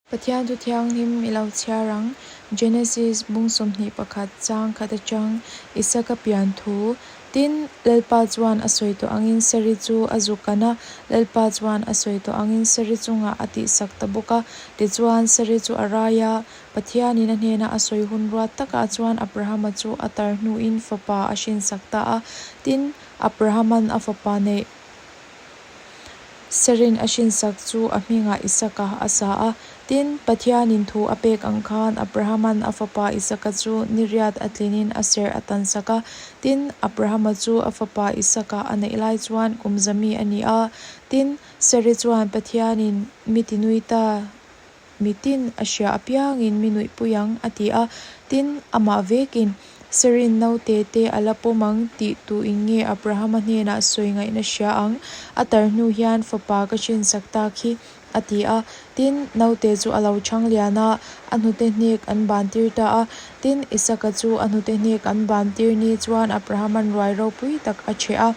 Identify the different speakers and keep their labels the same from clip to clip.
Speaker 1: Pathian Thu Thianghlim i lo chhiar ang, Genesis bung 21 chang khat atang Isaka pian thu. Tin, Lalpa chuan a sawi tawh angin Sari chu a zuk kan a, Lalpa chuan a sawi tawh angin Sari chungah a tihsak ta bawk a. Tichuan, Sari chu a rai a, Pathianin a hnena a sawi hun ruat takah chuan Abrahama chu a tar hnuin fapa a hrinsak ta a. Tin, Abrahaman a fapa neih Serin a hrinsak chu a hmingah Isaka a sa a. Tin, Pathianin thu a pek ang khan Abrahaman a fapa Isaka chu ni riat a tlinin a serh a tansak a. Tin, Abrahama chu a fapa Isaka a neih lai chuan kum zami a ni a. Tin, Seri chuan Pathianin mi tinui ta Mitin a hria apiangin mi nuihpui ang, a ti a. Tin, amah vekin, Serin naute te a la pawm ang tih tuin nge Abrahama hnenah sawi ngaihna hria ang? A tar hnu hian fapa ka hrinsak tak hi, a ti a. Tin, naute chu a lo chhang lian a, a hnute hnek an bantir ta a. Tin, Isaka chu a hnute hnek an bantir ni chuan Abrahaman ruai ropui tak a chheh a.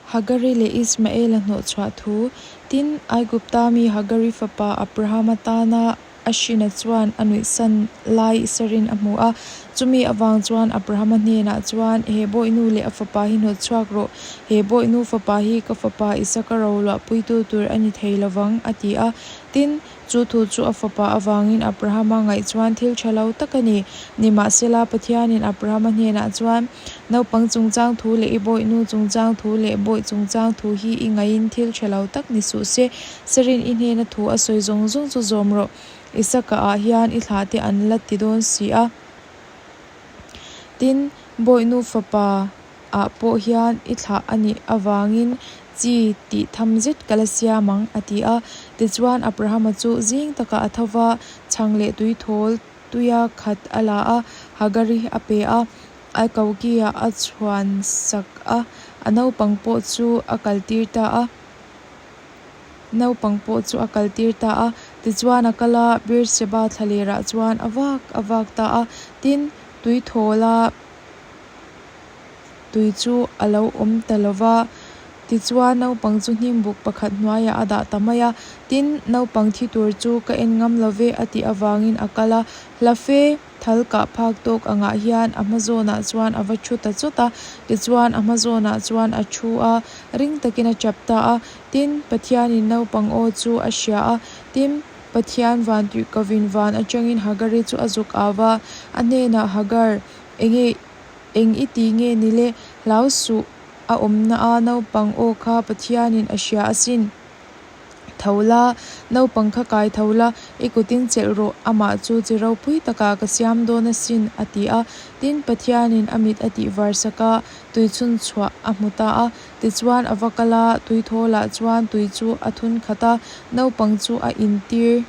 Speaker 1: Hagari leh Ismaela hnawhchhuah thu. Tin, Aigupta mi Hagari fapa Abrahama tana a hrina chuan a nuihsan lai Isarin a hmu a. Chumi avang chuan Abrahama hnenah chuan, He bawihnu leh a fapa hi hnawtchhuak rawh. He bawihnu fapa hi ka fapa Isaka roluahpuitu tur a ni thei lovang, a ti a. Tin, Chu thu chu a fapa avangin Abrahama ngaih chuan thil tha lo tak a ni. Nimahsela, Pathianin Abrahama hnenah chuan, Naupang chungchang thu leh i bawihnu chungchang thu leh bawih chungchang thu hi i ngaihin thil tha lo tak ni suh se. Serin i hnena thu a sawi zawng zawng chu zawm rawh. Isaka-ah hian i thlahte an la ti dawn si a. Tin, bawihnu fapa ah pawh hian i thlah a nih avangin chi tih tham zet ka la siam ang, a ti a. Tichuan Abrahama chu zing takah a tho va, chhang leh tuithawl tuia khat a la a, Hagari a pe a, a kokiah a chhuan sak a, a naupang pawh chu a kaltir ta a. Naupang pawh chu a kaltir ta a, tichuan a kal a, Beersheba thlalerah chuan a vak a vak ta a. Tin, tuithawla tui chu a lo awm ta lo va, tichuan naupang chu hnim buk pakhat hnuaiah a dah ta mai a, tin naupang thi tur chu ka en ngam lo ve a tih avangin a kal a, hla fe thal kah phak tawk angah hian a hma zawnah chuan a va thu ta chawt a, tichuan a hma zawnah chuan a thu a, ring takin a chap ta a, tin Pathianin naupang aw chu a hria a, tin Pathian van tuihkovin van atangin Hagari chu a zuk au va, a hnenah Hagar, Enge eng i ti nge ni le? Hlau suh a awmna a naupang aw kha Pathianin a hria asin. Tho la, naupang kha kai tho la, i kutin chelh rawh, amah chu chi ropui takah ka siam dawn asin, a ti a. Tin, Pathianin a mit a tih var sak a, tui chhun chhuah a hmu ta a. Tichuan a va kal a, tuithawlah chuan tui chu a thun khat a, naupang chu a intir.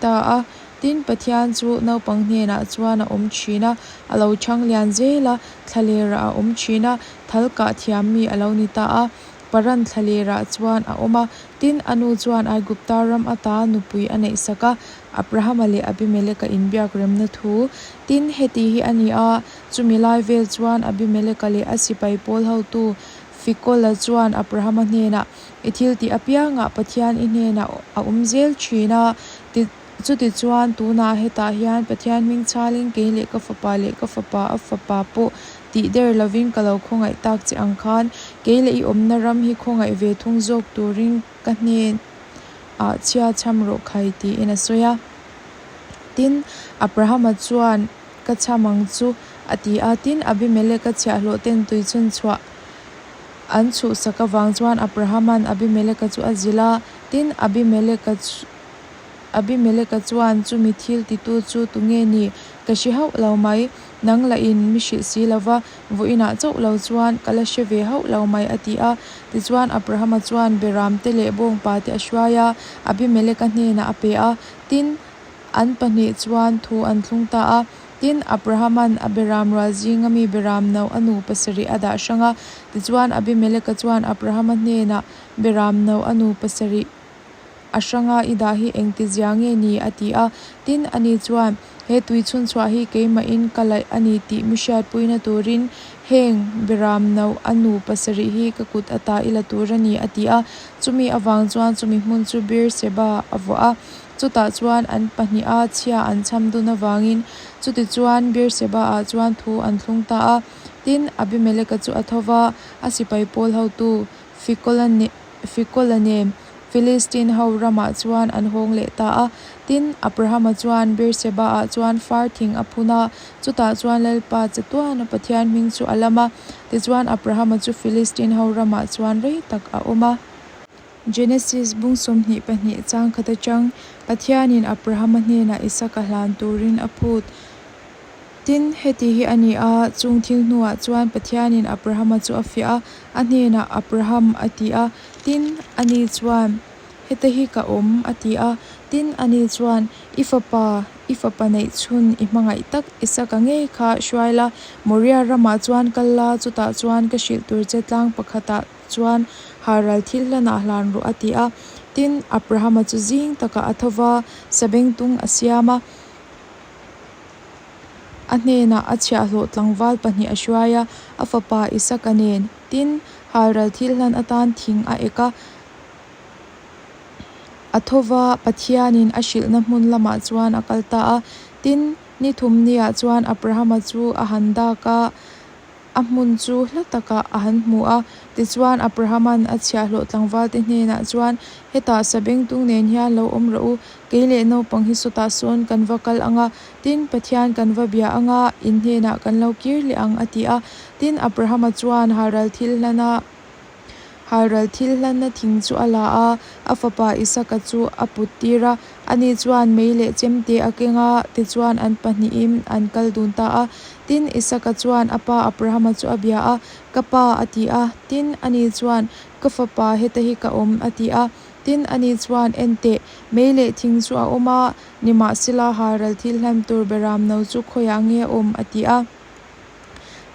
Speaker 1: ta a. Tin, Pathian chu naupang hnenah chuan a awm thin a, a lo chhang lian zel a, thlalerah a awm thin a, thal kah thiam mi a lo ni ta a. Paran thlalerah chuan a awm a. Tin, a nu chuan Aigupta ram ata nupui a neih sak a, Abrahama leh Abimeleka inbiak remna thu. Tin, heti hi a ni a, chumi lai vel chuan Abimeleka leh a sipai pawl hotu Fikola chuan Abrahama hnenah, I thil tih apiangah Pathian i hnenah a awm zel thin a, ti chutichuan tunah hetah hian Pathian hming chhalin kei leh ka fapa leh ka fapa a fapa pawh tih der lovin ka lo khawngaih tak che ang khan kei leh i awmna ram hi khawngaih ve thung zawk turin ka hnenah chhia chham rawh khai tiin a sawi a. Tin, Abrahama chuan ka chham ang chu a ti a, tin Abimeleka chhiahhlawh ten tuichhun chhuah An chhuhsak avang chuan Abrahama'n Abimeleka chu a zilh a, tin, Abimeleka chu Abimeleka chuan chumi thil titu chu tunge ni? Ka hre hauh lo mai. Nang lahin mi hrilh si lo va, vawiinah chauh lo chuan ka la hre ve hauh lo mai, a ti a. Tichuan, Abrahama chuan Beramte leh bawngpate a hruai a, Abimeleka hnenah a pe a, tin, an pahnih chuan thu an thlung ta a. Tin, Abrahama'n a beram rual zinga mi beram no a nu pasarih a dah hrang a. Tichuan, Abimeleka chuan Abrahama hnenah, Beram no a nu pasarih a hranga i dah hi engtizia nge ni? a ti a. Tin, ani chuan, He tui chhunchhuah hi keimahin ka laih a ni tih mi hriatpuina turin heng beram no a nu pasarih hi ka kut ata i la tur a ni, a ti a. Chumi avang chuan chumi hmun chu Beer-seba a vuah a. Chutah chuan an pahniha chhia an chham dun avangin chutichuan Beer-seba-ah chuan thu an thlung ta a. Tin, Abimeleka chu a tho va, a sipai pawl hotu Fikola nen Filistin ho ramah chuan an hawng leh ta a. Tin, Abrahama chuan Beer-seba-ah chuan far thing a phun a, chutah chuan Lalpa chatuana Pathian hming chu a lam a. Tichuan, Abrahama chu Filistin ho ramah chuan rei tak a awm a. Genesis bung 22 chang khat atang Pathianin Abrahama hnenah Isaka hlan turin a phut. Tin, heti hi a ni a, chung thil hnuah chuan Pathianin Abrahama chu a fiah a, a hnenah Abraham a ti a. Tin, ani chuan, Heta hi ka awm, a ti a. Tin, ani chuan, I fapa, i fapa neih chhun i hmangaih tak Isaka ngei kha hruai la, Moria ramah chuan kal la, chutah chuan ka hrilh tur che tlang pakhatah chuan Haral thil hlanah hlan rawh a ti a. Tin, Abrahama chu zing takah a tho va, sabengtung a siam a. A hnenah a chhiahhlawh tlangval pahnih a hruai a, a fapa Isaka nen. Tin, Haral thil hlan atan thing a ek a. A tho va, Pathianin a hrilhna hmun lamah chuan a kal ta a. Tin, ni thum niah chuan Abrahama chu a han dak a. A hmun chu hla takah a han hmu a. Tichuan, Abrahama'n a chhiahhlawh tlangvalte hnenah chuan, Hetah sabengtung nen hian lo awm rawh u, kei leh naupang hi sawtah sawn kan va kal ang a, tin, Pathian kan va bia ang a, in hnenah kan lo kir leh ang, a ti a. Tin, Abrahama chuan halral thil hlana Halral thil hlanna thing chu a la a, a fapa Isaka chu a put tir a. Ani chuan mei leh chemte a keng a, tichuan an pahnihin an kal dun ta a. Tin, Isaka chuan a pa Abrahama chu a bia a, Ka pa, a ti a. Tin, ani chuan, Ka fapa, heta hi ka awm, a ti a. Tin, ani chuan, En teh, mei leh thing chu a awm a, nimahsela halral thil hlan tur beram no chu khawiah nge a awm? a ti a.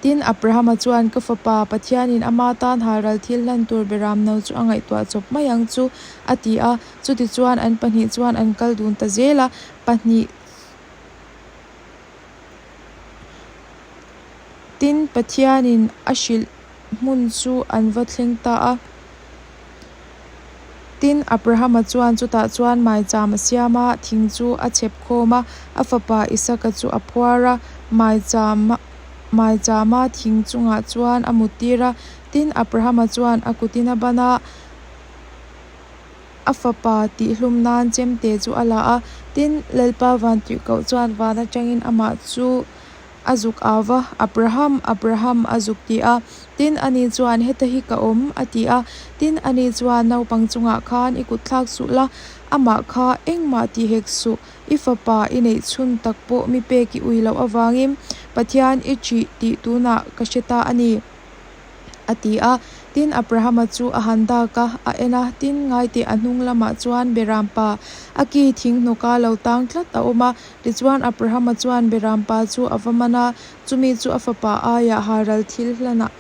Speaker 1: Tin, Abrahama chuan, Ka fapa, Pathianin ama tan halral thil hlan tur beram no chu a ngaihtuah chawp mai ang chu, a ti a. Chutichuan, an pahnih chuan an kal dun ta zel a, pahnih Tin, Pathianin a hrilh hmun chu an va thleng ta a. Tin, Abrahama chuan chutah chuan maicham a siam a, thing chu a chhep khawm a, a fapa Isaka chu a phuar a, maichama thing chungah chuan a muttir a. Tin, Abrahama chuan a kutin a ban a, a fapa tihhlum nan chemte chu a la a. Tin, Lalpa Vantirhkoh chuan van atangin amah chu A zuk au va, Abraham, Abraham, a zuk ti a. Tin, ani chuan, Heta hi ka awm, a ti a. Tin, ani chuan, Naupang chungah khan i kut thlak suh la, amah kha engmah ti hek suh, i fapa i neih chhun tak pawh mi pek i ui loh avangin Pathian i ṭih tih tunah ka hre ta a ni. A ti a. Tin, Abrahama chu a han dak a, a en a, tin, ngaiteh a hnung lamah chuan Beram pa, a ki thing hnawka lo tang tlat a awm a. Tichuan, Abrahama chuan Beram pa chu a va man a, chumi chu a fapa aiah halral thil hlanah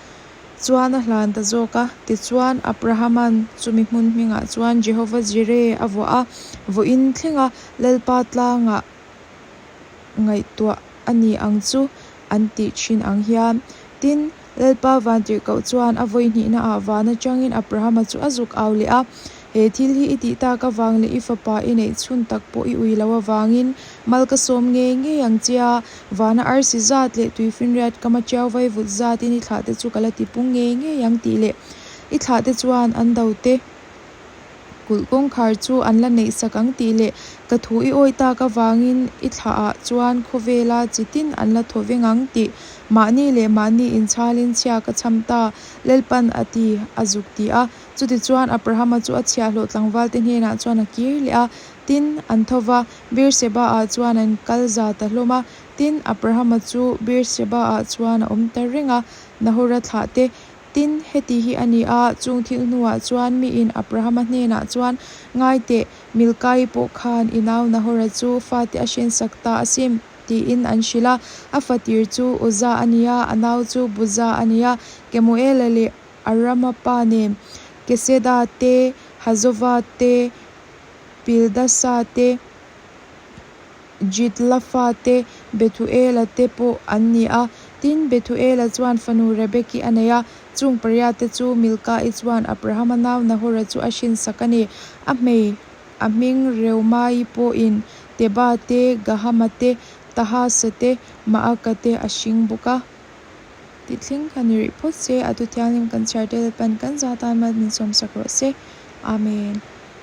Speaker 1: chuan a hlan ta zawk a. Tichuan, Abrahama'n chumi hmun hmingah chuan Jehova Jireh a vuah a, vawiin thlenga Lalpa tlangah ngaihtuah a ni ang chu an tih thin ang hian. Tin, Lalpa Vantirhkoh chuan a vawi hnihnaah van atangin Abrahama chu a zuk au leh a, He thil hi i tih tak avang leh i fapa i neih chhun tak pawh i ui loh avangin mal ka sawm ngei ngei ang che a, vana arsi zat leh tuifinriat kama tiau vaivut zatin i thlahte chu ka la tipung ngei ngei ang tih leh i thlahte chuan an do te Kulh kawngkhar chu an la neih sak ang tih leh ka thu i awi tak avangin i thlah ah chuan khawvela chi tin an la thaw veng ang tih mahni leh mahni inchhalin chhia ka chham ta, Lalpan a ti, a zuk ti a. Chutichuan Abrahama chu a chhiahhlawh tlangvalte hnenah chuan a kir leh a, tin, an tho va, Beersheba ah chuan an kal za ta hlawm a. Tin, Abrahama chu Beersheba ah chuan a awm ta reng a, Nahora thlah te Tin, heti hi a ni a, chung thil hnuah chuan miin Abrahama hnenah chuan, Ngai teh, Milkai pawh khan i nau Nahora chu fate a hrensak ta asin, tiin an hrilh a. A fatir chu Uza a ni a, a nau chu Buza a ni a, Kemuela leh Arama pa nen, Keseda te, Hazova te, Pildasa te, Jidlafa te, Bethuela te pawh an ni a. Tin, Bethuela chuan fanu Rebeki a nei a, chung pariat te chu Milka-i chuan Abrahama nau Nahora chu a hrinsak a ni. A hmei A hming Reumai pawhin Teba te, Gahama te, Tahasa te, Maaka te a hring bawk a. Ti thleng kha ni rih phawt se, a thu thianghlim kan chhiar te Lalpan kan za tan mal min sawmsak rawh se. Amen.